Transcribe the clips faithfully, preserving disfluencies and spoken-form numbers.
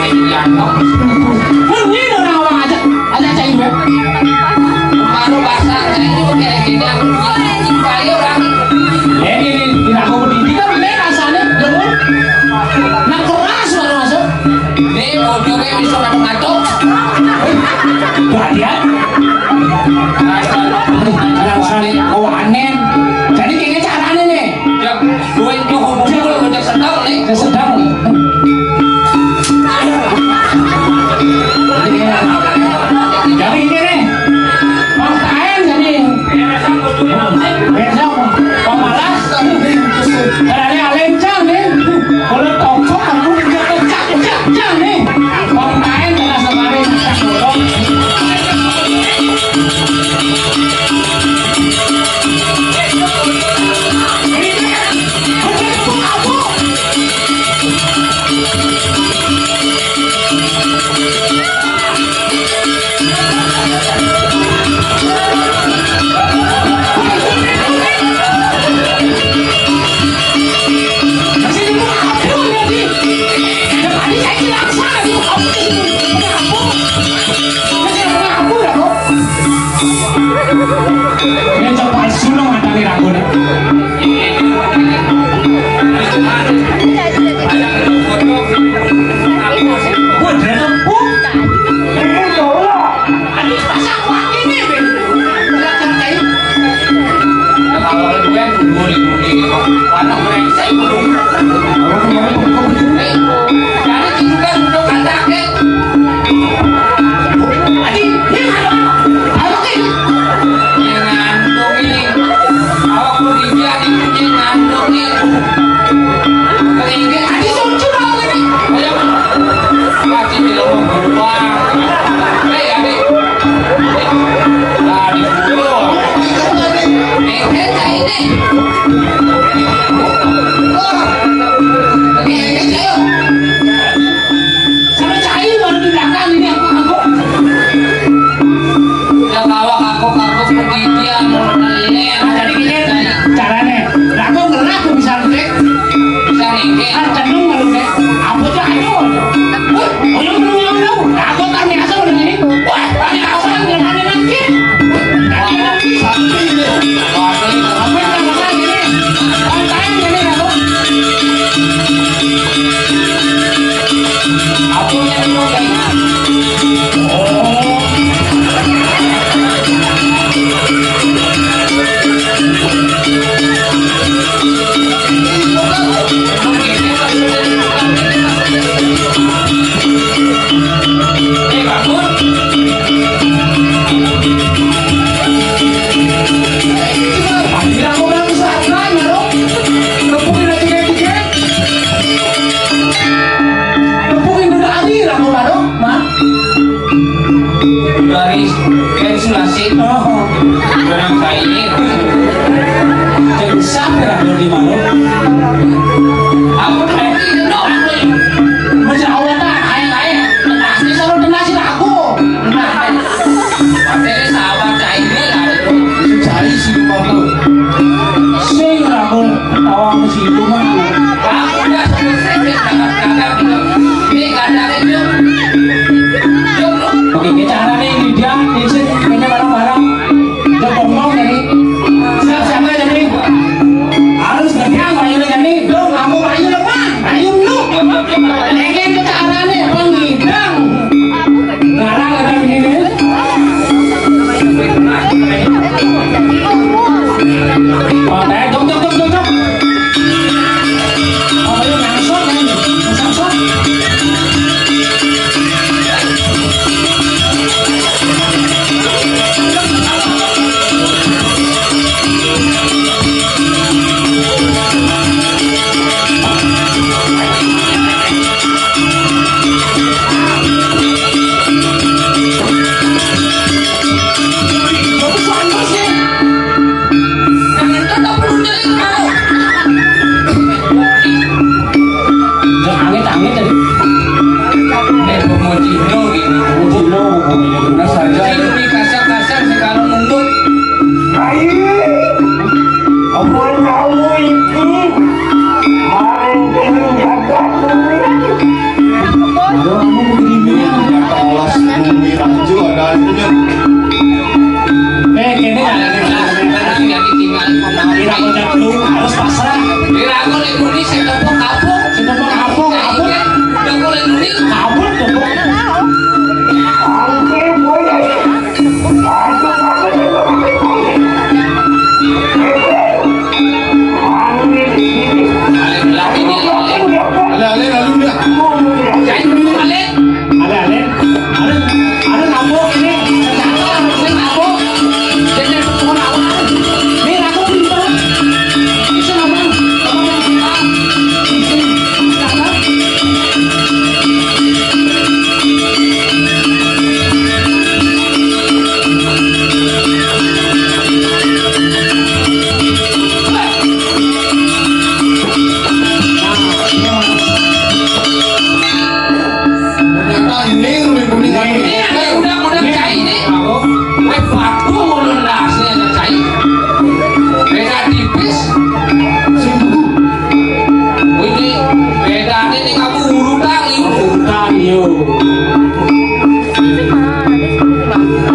Mending orang awak aja, aja cai gue. Baru basah cai itu kira-kira. Kali orang. Eh, ini, ini, tidak mau berdiri kan, rasanya, jangan. Nah, keras suara masuk. Nih, mau juga bisa orang ngaco. Perhatian. Yang saling kawanen. Jadi, kayaknya caranya nih. Jam dua itu hubungan udah sedang nih. Udah sedang. Jadi ini nih, Bang Taen jadi besok pemalas. Karena alencang nih, kalau tongkok aku juga kecak-kecak nih. Bang Taen kena semari. Ini cok palsu dong, ada nih rambutnya. Wah, dia lempung. Lempung, ya Allah. Aduh, pasang wak ini, Ben. Kalau kedua, dulu, dulu, dulu. Warna brengsek, dulu. Eh, jadi juga duduk kata, eh. Adi, ini apa? Apa, eh? Ini ngantuk ini. Awak lu dijadi ini ngantuk ini. Adi, suci banget ini. Ayo. Pasti tidak mau berubah. Hei, Adi. Tadi dulu. Eh, eh, eh, eh. Oke, ayo. Sama cai baru di belakang ini aku, aku. Ya, bawa aku, aku pergi dia, mau nelen. Nah, jadi gini caranya. Aku ngerak, aku bisa ngetik. Bisa ngetik. Ah, cenderung ngetik. Apa tuh, ayo. Wah, belum, belum, belum, belum. Aku kan biasa udah gini. Wah, kami asal jangan ada lagi. Wah, bisa. Apa yang ngerak ini? Konten ini, aku. Aku yang ngetik. Dari Pensulasi. Oh. Orang kaya. Jadi siapa yang di mana? Aku nanti dong. Macam awal tak, ayo, ayo. Pasti selalu kena sih aku. Nah, tapi sahabat saya ini lah. Cari si Batu. Sing aku tawang si Batu. Aku udah selesai, cakap-cakap. Ini kadang itu. Oke, kita harapin ini dia, ini sih, kayaknya barang-barang. Dia bengong jadi. Siap, siapa jadi? Harus kenyang, Pak Yunus jadi. Aduh, kamu begini ya. Ternyata olas bumi rancu ada itu, Nyun. Eh, kene ada di belakang, yang ditinggalin mau naon, Ira, udah lu harus pasrah. Ira, aku lagi nulis, saya tepuk kapuk. Saya tepuk kapuk, kapuk. Udah, aku lagi nulis. Kapuk, tepuk. Ale, lalu dia. Cai dulu, ale. Ale, ale. Ale, ale, nabok ini. Ini nabok. Ini nabok. Ini nabok pinter. Bisa nabok. Nabok yang pinter. Bisa nabok. Ternyata ini kuning-kuning. Ini ada udah-udah cai ini. Weh, bagus ulun dasnya ada cai. Beda tipis. Ini bedanya ini kamu urutan, yuk. Urutan, yuk.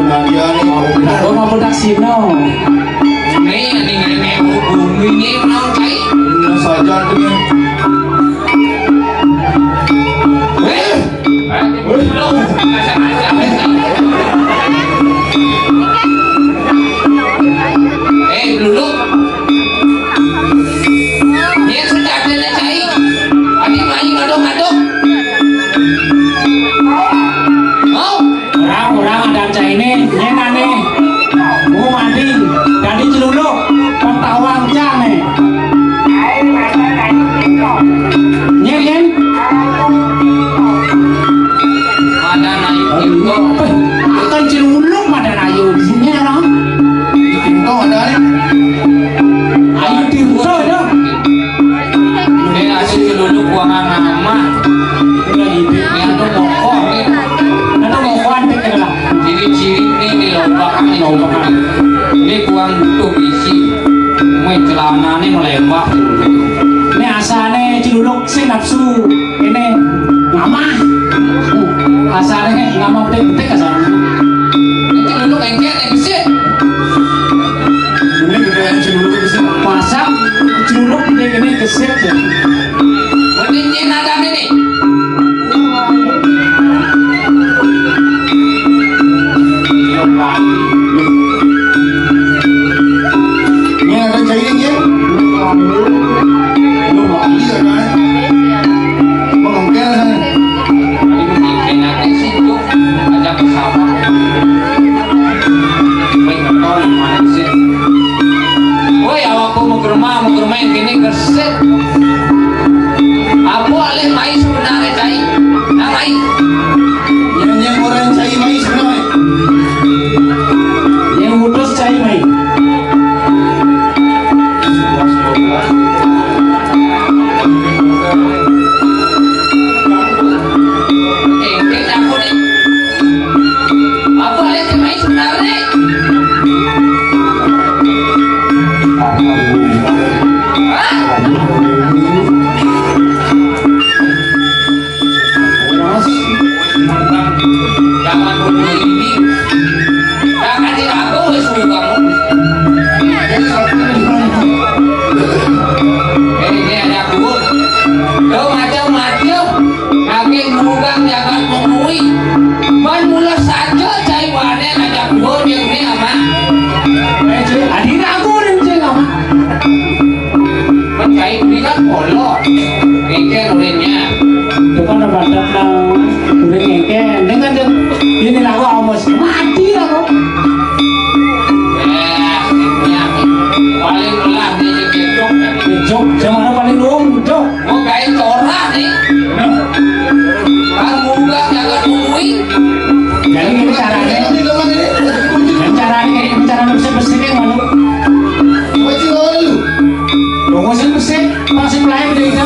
Nah, dia nih, gua mau budak sino. Nih, nih, nih, nih, bumi nih, mau cai. Bener saja tuh, nih. Eh, eh, lu. Eh, dulu. Dia sudah ada cai. Adi main ngadok-ngadok. Mau? Orang-orang ada cai ini, nyen aneh. Mau mandi, jadi celuluk, pentawang cang nih. Nyen, nyen. Ada naik itu. Akan celuluk pada rayu di sini orang. Itu ada nih. Ayo tirta ya. Ini hasil dulu buangan nama. Ini anu pokok nih. Anu pokok nih kena. Ciri-ciri nih dilombakan, dilombakan. Ini buang butuh isi. Mui celana nih melembah. Ini asane ciluluk sing nafsu. Ini ngamah. Asane ngamah betik-betik asane. Ini ciluluk engket, engsit. Ini gede ciluluk engsit. Pasang ciluluk gede ini gesit ya. Mending ini nadane nih. Ini ada cairin ya. Lu mau ambil ya, kan? Mau mengkel, kan? Ini enak sih, tuh. Ajak ke sawah. Woi, awakku mau ke rumah, mau ke rumah yang kini gesit. Apa alih mai sebenarnya, cai? Nah, mai. Yang, yang orang cai mai sebenarnya. Yang utus cai mai. Eh, kita aku nih. Apa alih cai mai sebenarnya? Jangan bunuh ini. Jangan diragu, wis, kamu. Eh, ini ada kubur. Lo macam-macam. Kaki ngurang jagat menui. Ban mula saja cai wane ngajak kubur yang ini, Ama. Eh, cai, adina aku dan cai, Ama. Kan cai ini kan kolot. Ngengken urinnya. Itu kan ada badak nang urin ngengken. Ini kan dia, ini lagu awas. Mati lagu. Eh, ini paling belah dia jadi kecok. Kecok, jangan paling dong, kecok. Mau kain corak nih. Kan mudah jangan nungguin. Jadi ini caranya. Ini caranya, ini cara bersih-bersihnya malu. Apa sih lawan lu? Dong sih bersih, masih mulai udah itu